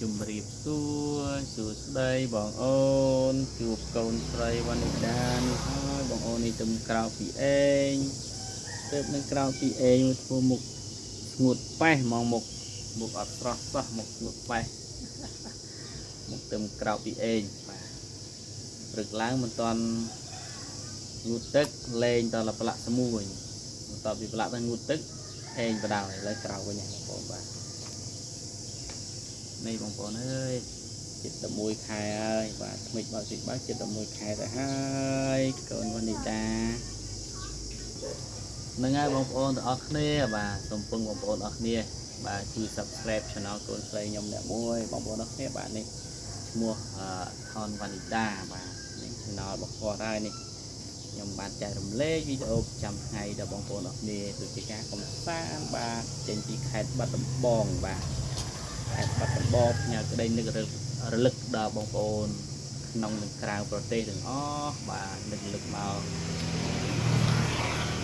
ជំរាបសួរសួស្តីបងអូនជួបកូនស្រីវណ្ណិតានេះហើយបងអូននេះទៅក្រៅពីឯងទៅនឹងក្រៅពីឯងធ្វើមុខស្ងួតប៉េះហ្មងមុខមុខអត់ស្រស់សោះមុខស្ងួតប៉េះមុខទៅក្រៅពីឯងបាទព្រឹកឡើងមិនតាន់ងូតទឹកលេងតលប្រឡាក់ស្មួយបន្ទាប់ពីប្រឡាក់ទៅងូតទឹកឯងបដ ாய் ឥឡូវក្រៅវិញបងប្អូនបាទនេះបងប្អូនអើយជិត11ខែហើយបាទថ្មិចបើកសិបើជិត11ខែទៅហើយកូនវណ្ណិតានឹងហើយបងប្អូនទាំងអស់គ្នាបាទសូមពឹងបងប្អូនអស់គ្នាបាទជួយ Subscribe Channel កូនស្រីខ្ញុំអ្នកមួយបងប្អូនអស់គ្នាបាទនេះឈ្មោះថនវណ្ណិតាបាទនេះ Channel របស់គាត់ហើយនេះខ្ញុំបានចែករំលែកវីដេអូប្រចាំថ្ងៃដល់បងប្អូនអស់គ្នាដូចជាការកំសាន្តបាទចេញពីខេត្តបាត់ដំបងបាទខេត្តបាត់ដំបងផ្ញើក្តីនឹករលឹកដល់បងប្អូនក្នុងនិងក្រៅប្រទេសទាំងអស់បាទនឹករលឹកមក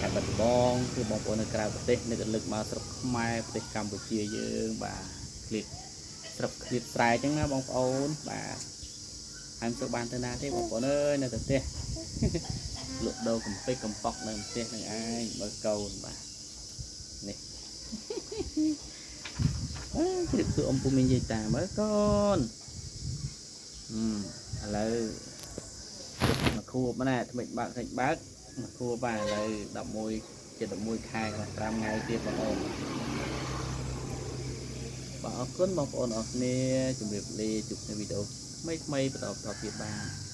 ខេត្តបាត់ដំបងគឺបងប្អូននៅក្រៅប្រទេសនឹករលឹកមកស្រុកខ្មែរប្រទេសកម្ពុជាយើងបាទឃ្លាតស្រុកឃ្លាតស្រែអញ្ចឹងណាបងប្អូនបាទហើយមិនសូវបានទៅណាទេបងប្អូនអើយនៅតែផ្ទះលក់ដូរកំពេចកំប៉ុកនៅផ្ទះនឹងឯងបើកូនបាទនេះអើជម្រាបសួរអ៊ំពូមីងយាយតាមើលកូនឥឡូវមកខួបណាថ្មិចបើកថ្មិចបើកមកខួបបាទឥឡូវ11ជិត11ខែ5ថ្ងៃទៀតបងប្អូនបាទអរគុណបងប្អូនអរគ្នាជម្រាបលាជួបនៅវីដេអូថ្មីៗបន្តបន្តទៀតបាទ។